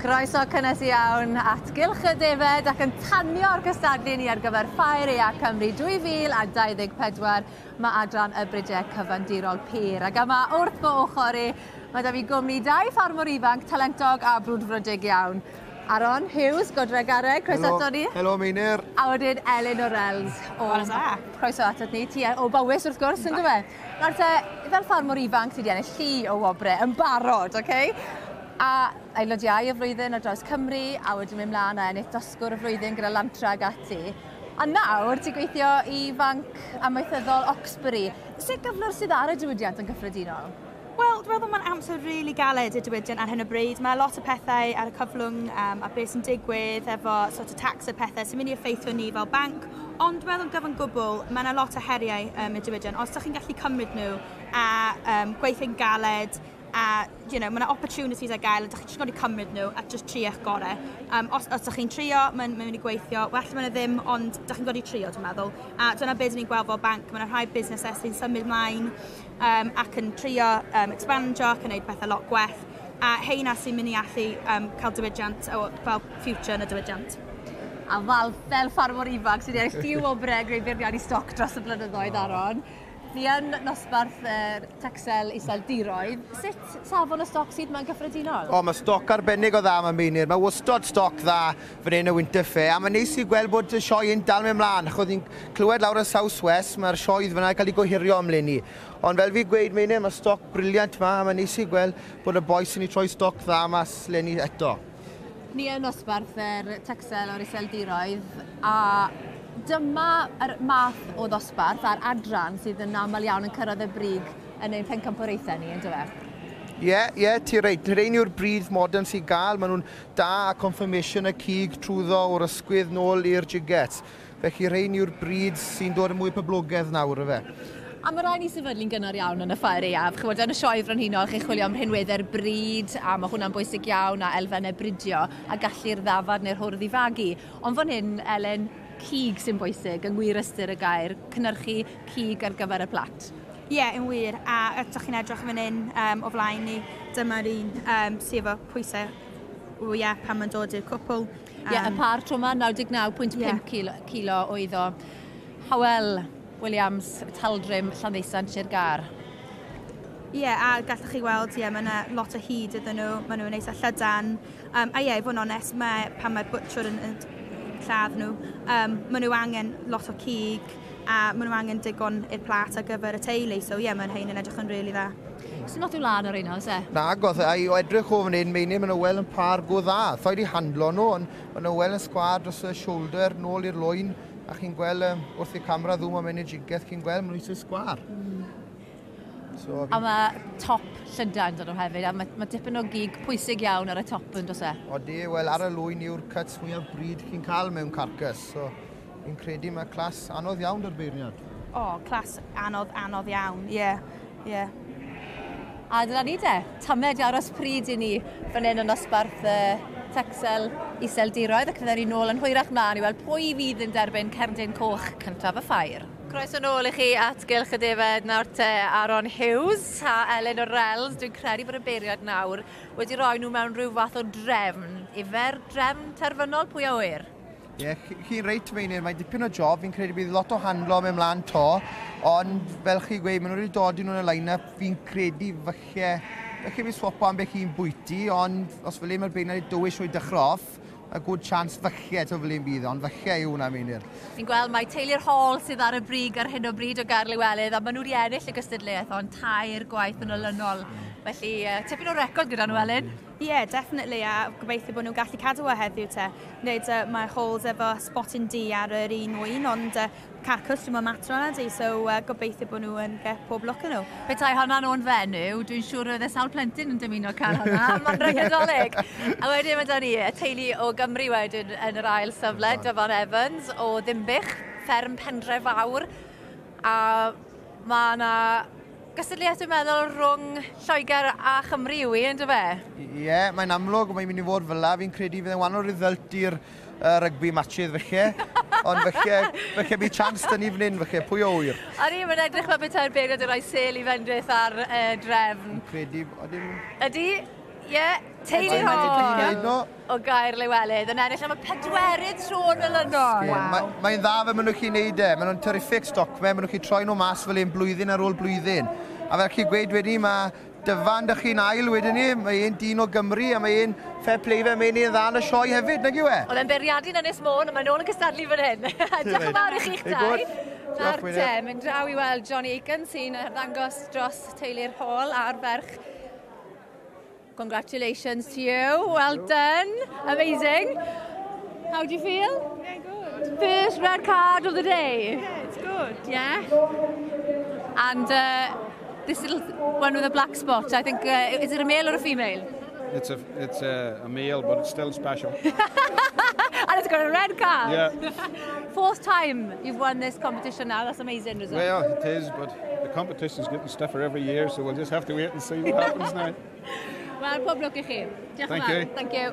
Croeso cynnes iawn at Gylch y Defed ac yn tanio'r cystadlu ni ar gyfer Ffair Aeaf Cymru 2024. Mae adran y Bridiau Cyfandirol Pur. Ac yma wrth fy ochr i, mae da fi gwmni dau ffarmwr ifanc talentog a brwdfrydig iawn. Aaron Hughes, Godre Garreg, croeso ato ni. Helo Meinir. A wedyn Elin O'Rells. O, croeso atat ni. Ti o Bowys wrth gwrs, yn dyfe? Nawr te, fel ffarmwr ifanc, ti wedi ennill llu o wobre yn barod, oce? Okay? A aelod iau y flwyddyn ar draws Cymru, a wedyn mynd mlaen a ennill dosgwr y flwyddyn gyda Lantra ag ati. A nawr ti'n gweithio i Fanc Amaethyddol Oxbury. Sut gyflwr sydd ar y diwydiant yn gyffredinol? Wel, dwi'n meddwl mae'n amser rili really galed i'r diwydiant ar hyn o bryd. Mae lot o pethau ar y cyflwng a beth sy'n digwydd efo sort of tax a pethau sy'n mynd i effeithio ni fel banc. Ond dwi'n meddwl yn gyfan gwbl, mae yna lot o heriau y diwydiant. Os ydych chi'n gallu cymryd nhw a gweithio'n galed, a mae yna opportunities ar gael, a dych chi'n just gorfod cymryd nhw a just trio eich gorau. Os ydych chi'n trio, mae'n mynd i gweithio. Well, mae'n ddim, ond dych chi'n gorfod trio, dwi'n meddwl. A dyna beth ni'n gweld fel banc. Mae yna rhai busnesau sy'n symud mlaen ac yn trio expandio ac yn gwneud pethau lot gwell. A heina sy'n mynd i allu cael diwydiant, o, fel future yn y diwydiant. A fel ffarmwr ifanc sydd wedi ennill llu o wobrau greu beirniadu stoc dros y blynyddoedd, Aaron. Ni yn nosbarth Texel Iseldiroedd. Sut safon y stoc sydd mae'n gyffredinol? O, mae stoc arbennig o dda yma, Meinir. Mae wastod stoc dda fan hyn y Winter Fair. A mae'n neis i gweld bod y sioe yn dal mynd mlaen. Achos ni'n clywed lawr y South West, mae'r sioe fyna cael ei gohirio am leni. Ond fel fi gweud, Meinir, mae stoc brilliant yma. A mae'n neis i gweld bod y bois yn ei troi stoc dda mas leni eto. Ni yn nosbarth yr Texel o'r Iseldiroedd, a dyma yr math o ddosbarth a'r adran sydd yn aml iawn yn cyrraedd y brig yn ein pencampwriaethau ni, yn dyfe? Ie, ti reit. Rhein yw'r brîd modern sy'n gael. Maen nhw'n da a conformation y cig trwyddo o'r ysgwydd nôl i'r gigets. Felly rhein yw'r brîd sy'n dod yn mwy poblogaidd nawr, yfe. A mae rhaid ni sefydlu'n gynnar iawn yn y Ffair Aeaf. Chymod, yn y sioe frenhinol, chi'n chwilio am rhinweddau'r brîd, a mae hwnna'n bwysig iawn, a elfennau bridio, a gallu'r ddafad neu'r hwrdd i fagu. Ond fan hyn, Elen, cig sy'n bwysig, yng ngwir ystyr y gair, cynhyrchu cig ar gyfer y plat. Ie, yeah, yn wir. A ydych chi'n edrych fan hyn o flaen ni, dyma'r un sydd efo pwysau fwyaf pan mae'n dod i'r cwpl. Ie, yeah, y par tro yma, 99.5 kilo oedd o. Howell Williams, Taldrim, Llanddeusant, Sir Gâr. Ie, yeah, a gallwch chi weld, ie, yeah, mae yna lot o hyd iddyn nhw, maen nhw'n eitha llydan. A ie, i fod yn onest, pan mae'r butcher yn lladd nhw, maen nhw angen lot o cig, a maen nhw angen digon i'r plat ar gyfer y teulu, so ie, yeah, mae'n hein yn edrych yn rili dda. Sy'n lot i'w lan ar un oes e? Na, godd, a i edrych o fan hyn, Meinir, maen nhw wel yn par go dda. Thoi di handlo nhw, ond maen nhw wel yn sgwar dros y shoulder, nôl i'r lwyn, a chi'n gweld wrth i'r camera ddŵm am enw jigeth, chi'n gweld, maen nhw eisiau sgwar. So, a mae top llydan dod o hefyd, a mae dipyn o gig pwysig iawn ar y top yn dos e? Odi, wel ar y lwyn yw'r cuts mwyaf bryd chi'n cael mewn carcass, so fi'n credu mae clas anodd iawn dy'r beirniad. O, clas anodd, anodd iawn, ie, yeah, ie. Yeah. A dyna ni de, tamed i aros pryd i ni fan hyn yn nosbarth Texel Iseldiroedd, ac fydden ni nôl yn hwyrach mlaen i weld pwy fydd yn derbyn cerdyn coch cyntaf y ffair. Croeso nôl i chi at Gylch y Defed nawr te, Aaron Hughes a Elen O'Rells. Dwi'n credu bod y beirniad nawr wedi rhoi nhw mewn rhyw fath o drefn. Ife'r drefn terfynol, pwy a ŵyr? Ie, yeah, chi'n reit, Meinir, mae dipyn o job, fi'n credu bydd lot o handlo mewn mlaen to, ond fel chi gweud, maen nhw wedi dod i nhw'n y line-up, fi'n credu falle fi swapo am beth chi'n bwyty, ond os fel un mae'r beirniad i dywys o'i dechrau off, a good chance falle to fel un bydd, ond falle yw hwnna, Meinir. Fi'n gweld mae teulu'r Hall sydd ar y brig ar hyn o bryd o Gaerliwelydd, a maen nhw wedi ennill y gystadleuaeth ond 3 gwaith yn olynol. Felly, tipyn o record gyda nhw, Elin. Ie, yeah, definitely, a gobeithio bod nhw'n gallu cadw o heddiw te. Nid mae Halls efo spotyn D ar yr un wyn, ond carcass dwi'n matter yna di, so gobeithio bod nhw yn get pob lwc yn nhw. Petai hwnna nhw'n fenyw, dwi'n siŵr oedd e sawl plentyn yn dymuno cael hwnna, mae'n rhaid. A wedyn mae da ni y teulu o Gymru wedyn yn yr ail safle, Dyfan Evans o Ddinbych, fferm Pendre Fawr, a mae yna gystadleuaeth dwi'n meddwl rhwng Lloegr a Chymru yw i, ynddo fe? Ie, yeah, mae'n amlwg, mae'n mynd i fod fel la. Fi'n credu fydd yn wahanol result i'r rygbi matches felly. Ond felly bydd chance dyn ni fan hyn, felly, pwy o ŵyr? O'n i'n edrych fel petai'r beirniad yn rhoi sêl i fendith ar drefn. Fi'n credu, odyn... Ydy? Ie. Teulu Hall o Gaerliwelydd yn ennill am y pedwerydd tro yn olynol. Wow. Mae'n dda fe maen nhw'n chi wneud e. Maen nhw'n terrific stockmen, maen nhw'n chi troi nhw mas fel un blwyddyn ar ôl blwyddyn. A fel chi gweud wedyn, mae Dyfan dych chi'n ail wedyn ni, mae un dyn o Gymru a mae un fair play fe, mae un dda yn y sioe hefyd, nag yw e? Oedd e'n beiriadu'n Ynys Môn, a mae'n ôl yn cystadlu fan hyn. Diolch yn fawr i chi'ch dau. Nawr te, mynd draw i weld Johnny Aiken sy'n arddangos dros teulu'r Hall a'r ferch. Congratulations to you. Well done. Amazing. How do you feel? Yeah, good. First red card of the day. Yeah, it's good. Yeah. And this little one with a black spot, I think, is it a male or a female? It's a male, but it's still special. And it's got a red card. Yeah. Fourth time you've won this competition now. That's amazing result. Well, it is, but the competition's getting stiffer every year, so we'll just have to wait and see what happens now. Wel, pob lwc i chi. Diolch Thank yn fawr. you. Thank you.